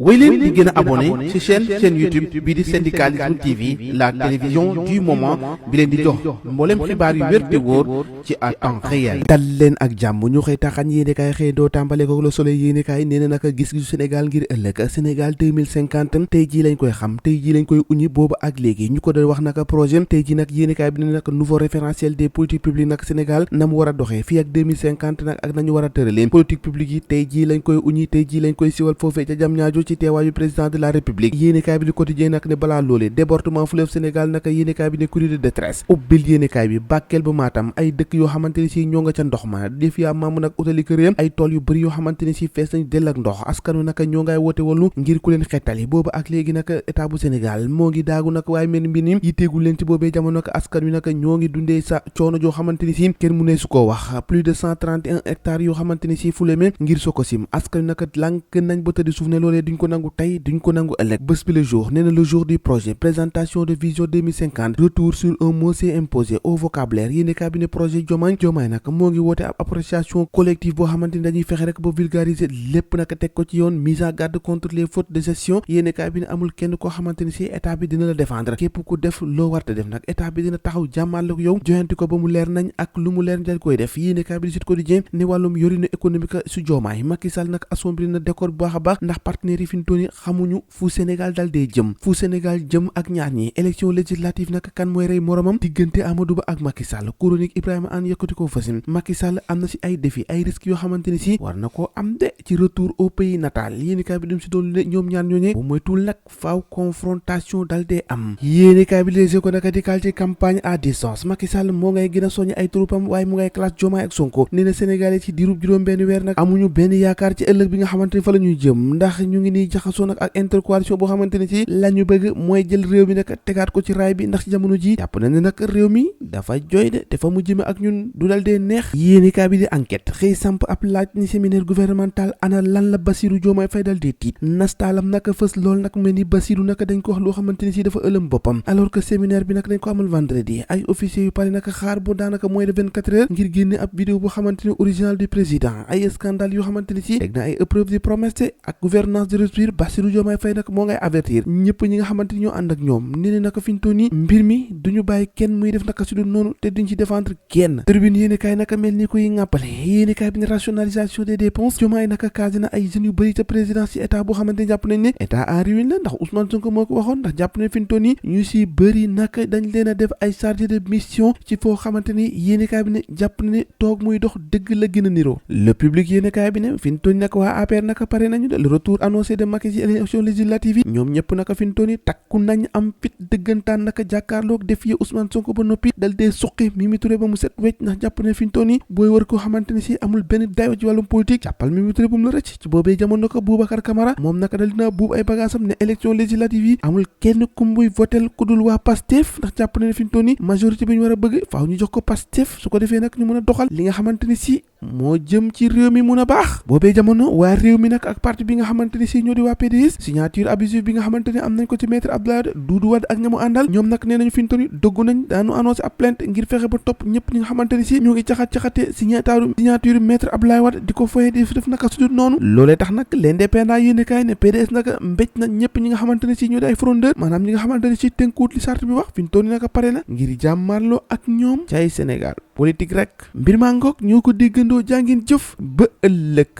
wéy leen di gën a abonné ci chaîne YouTube bii di syndicalisme TV la télévision du moment bi leen di jox mboolem xibaar yu wér te wóor ci à temps réel. dal leen ak jàmm ñu xëy taxañ yéenekaay xëy doo tàmbale ko Le Soleil yéenekaay nee na naka gis-gisu Sénégal ngir ëllëg Sénégal 2050 tey jii lañ koy xam tey jii lañ koy uñi boobu ak léegi ñu ko doon wax naka projet tey jii nag yéenekaay bi ne nag nouveau référentiel des politiques publiques nag Sénégal na mu war a doxee fii ak 2050 nag ak nañu war a tëralee politique publique yi tey jii lañ koy uñi tey jii lañ koy siwal foofee ca jam ñaajo ci teewaayu président de la république yéenekaay bi di quotidien nag ne balaa loolee débordement fleuve Sénégal naka yéenekaay bi ne cri de détresse ubbil yéenekaay bi Bakel ba Matam ay dëkk yoo xamante ne si ñoo nga ca ndox ma def yaa maamu nag utali kër ay tool yu bëri yoo xamante ne si fees nañ dell ak ndox askan wi naka ñoo ngay woote wallu ngir ku leen xettali boobu ak léegi naka état bu Sénégal moo ngi daagu nag waaye mel mbir ni yitteegul leen ci boobee jamono nag askan wi naka ñoo ngi dundee sa coono joo xamante ni si kenn mu ne su ko wax plus de 131 hectares yoo xamante ni si fuleme ngir Sococim askan wi naka lànk nañ ba tëddi suuf ne loolee duñ ko nangu tey duñ ko nangu ëllëg bés bi le jour nee na le jour du projet présentation de vision 2050 retour sur un mot s'est imposé au vocabulaire yéeni cabinet projet Diomaye nag moo ngi woote ab appréciation collective boo xamante ni dañuy fexe rek ba vulgariser lépp naka teg ko ci yoon mise en garde contre les fautes de gestion yéeni cabinet amul kenn koo xamante ni si état bi dina la défendre képp ku def loo warte def nag état bi dina taxaw jàmmal ak yow joyanti ko ba mu leer nañ ak lu mu leer dañ koy def yéeni cabinet Sud Quotidien ni wàllum yorinu économique su Diomaye Macky Sall nag assombri na décor bu baax a baax ndax partenaires yi fi ñu tooni xamuñu fu Sénégal dal dee jëm fu Sénégal jëm ak ñaar ñi élection législative nag kan mooy rey moromam diggante Amadou Ba ak Macky Sall chronique Ibrahima Anne yëkkati ko fasim Macky Sall am na si ay défis ay risques yoo xamante ni si war na koo am de ci retour au pays natal yéenekaay bi dem si doon ne ñoom ñaar ñooñee bu moytul nag faaw confrontation dal dee am yéenekaay bi léegi ko naka dikal ci campagne à distance Macky Sall moo ngay gën a soññ ay troupam waaye mu ngay classe Diomaye ak Sonko nee na Sénégalais ci diirub juróom benn weer nag amuñu benn yaakaar ci ëllëg bi nga xamante ni fa la ñuy jëm ndax ñu ngi nii jaxasoo nag ak intercoalition boo xamante ni si la ñu bëgg mooy jël réew mi nag tegaat ko ci raay bi ndax ci jamono ji jàpp na ne nag réew mi dafa jooy de te fa mu jëme ak ñun du dal dee neex yéenekaay bi di enquête xëy samp ab laaj ni séminaire gouvernemental ana lan la Bassirou Diomaye Faye dal dee tiit nastaalam naka fës lool nag mel ni Bassirou naka dañ ko wax loo xamante ni si dafa ëlëm boppam alors que séminaire bi nag dañ ko amal vendredi ay officiers yu pare naka xaar bu daanaka moins de 24 heures ngir génne ab vidéo boo xamante ni original du président ay scandale yoo xamante ni si teg na ay épreuve de promesse ak gouvernance de rupture Bassirou Diomaye Faye nag moo ngay avertir ñëpp ñi nga xamante ni ñoo ànd ak ñoom nee na naka fi ñu toll nii mbir mi duñu bàyyi kenn muy def naka si du noonu te duñ ci défendre kenn tribune yéenekaay naka mel ni koy ŋàppale yéenekaay bi ne rationalisation des dépenses Diomaye naka casé na ay jeunes yu bëri ca présidence ci état boo xamante ni jàpp nañ ne état en ruine la ndax Ousmane Sonko moo ko waxoon ndax jàpp nañ fi ñu toll nii ñu si bëri naka dañ leen a def ay chargé de mission ci foo xamante ni yéenekaay bi ne jàpp na ne toog muy dox dëgg la gën a niroo le public yéenekaay bi ne fi ñu toll naka waa APR naka pare nañu de le retour annoncé de Macky ci élection législative yi ñoom ñëpp naka fi ñu toll nii takku nañ am fit dëggantaan naka jàkkaarloog def yi Ousmane Sonko ba noppi dal dee suqi Mimi Touré ba mu set wecc ndax jàpp ne fi ñu toll nii booy wër koo xamante ni si amul benn dayo ci wàllum politique jàppal Mimi Touré bu mu la rëcc ci boobee jamono ko Boubacar Camara moom naka dal dina buub ay bagaasam ne élection législative yi amul kenn ku muy votel ku dul waa Pastef ndax jàpp ne fi ñu toll nii majorité bi ñu war a bëgg faaw ñu jox ko Pastef su ko defee nag ñu mën a doxal li nga xamante ni si moo jëm ci réew mi mun a baax boobee jamono waa réew mi nag ak parti bi nga xamante ni si ñoo di waa PDS signature abusive bi nga xamante ni am nañ ko ci maître Abdoulaye Doudou Wade ak ñamu àndal ñoom nag nee nañu fi ñu toll nii dogg nañ daanu annoncé ab plainte ngir fexe ba topp ñëpp ñi nga xamante ni si ñoo ngi caxat-caxate signature maître Abdoulaye Wade di ko foye di def naka sudut noonu loolee tax nag l'indépendant yéenekaay ne PDS naka mbéj na ñëpp ñi nga xamante ni si ñoo di ay frondeur maanaam ñi nga xamante ni si tënkuut li charte bi wax fi ñu toll nii naka pare na ngir jàmmarloo ak ñoom ci ay Sénégal politique rek mbir maa ngoog ñoo ko déggandoo jàngeen jëf ba ëllëg